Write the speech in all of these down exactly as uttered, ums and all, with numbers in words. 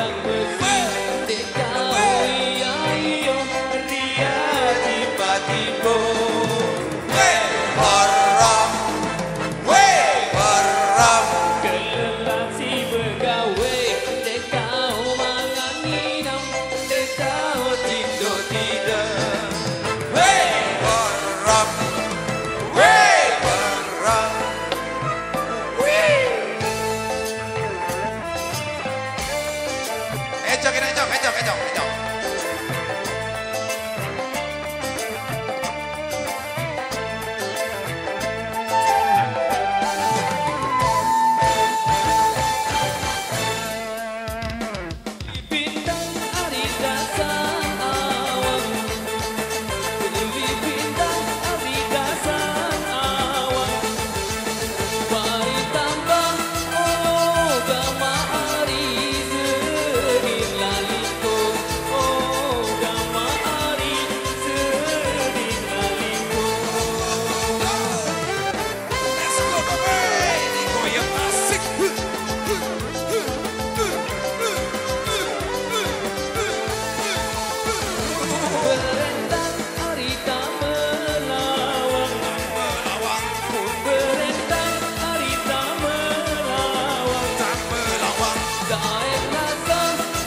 Besi, dek tau iya iyo, ria tiba-tiba. Weh, haram. Weh, haram. Kelelasi begawe, dek tau mangan nginam, dek tau tidur tidak. Weh, haram. Weh, haram. Wih. Ejok, ejok, ejok, ejok, ejok. Bintang ari dasar awan. Bintang ari dasar awan. Bari tambah, oh, gama ari sedih laliko. Oh, gama ari sedih laliko. Goyang asik. Berendang ari tamelawang. Berendang ari tamelawang. Daerah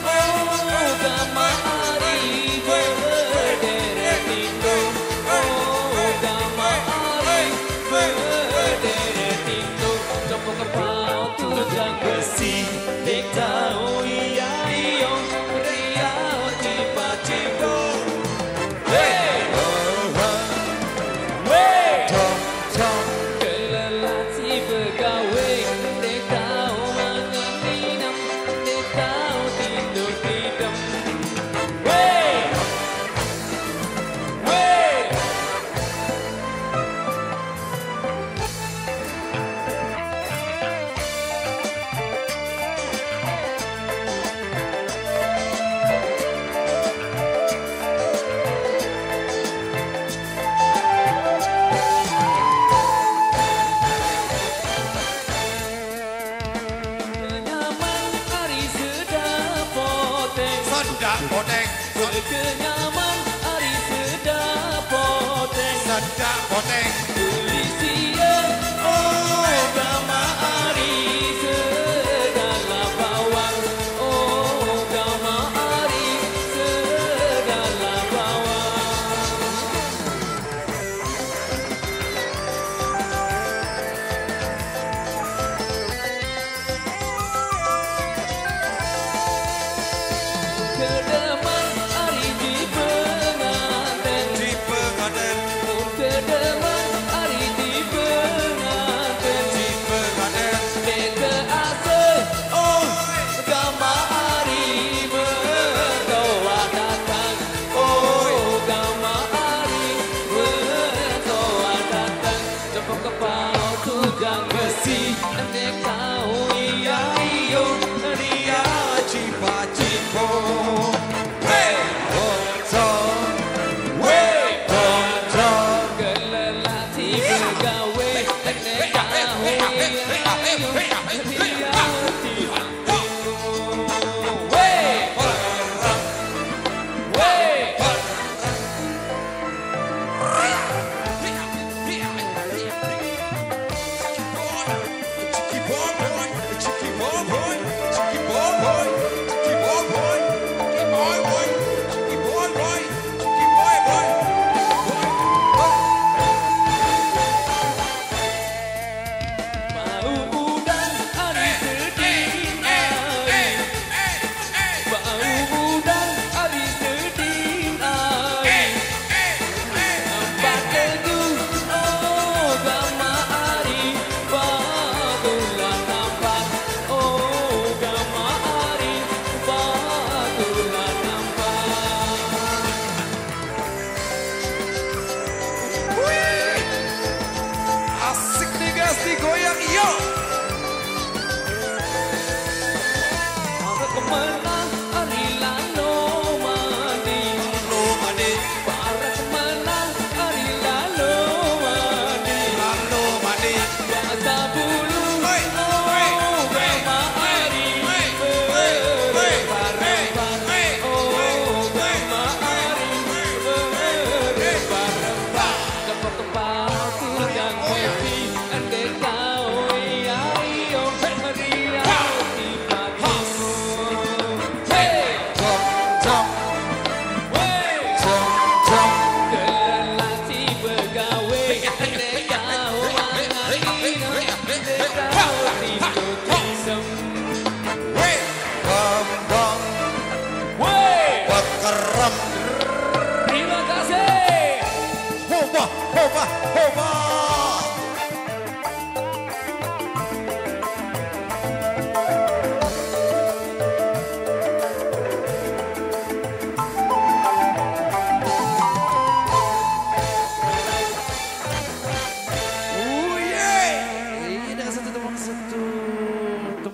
Oh, gama ari berderet itu. Oh, gama ari berderet itu. Copo kepau tujang besi, dek tau iya iyo, riau tiba-tiba. Hei, oh, oh. Weh, tong, tong. Kelelasi begawe, dek tau mangan nginam, dek tau tidur tidem. Weh! Weh! Kenyaman ari sedap poteng. Sedap poteng. Kenyaman ari sedap poteng. Sedap poteng. Beli sia, oh, gama ari segala bawang. Oh, gama ari segala bawang. Kedeman ari di penganten. Di penganten. Kedeman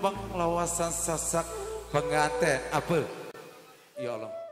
Penglawasan Sasak pengantin apa? Ya Allah.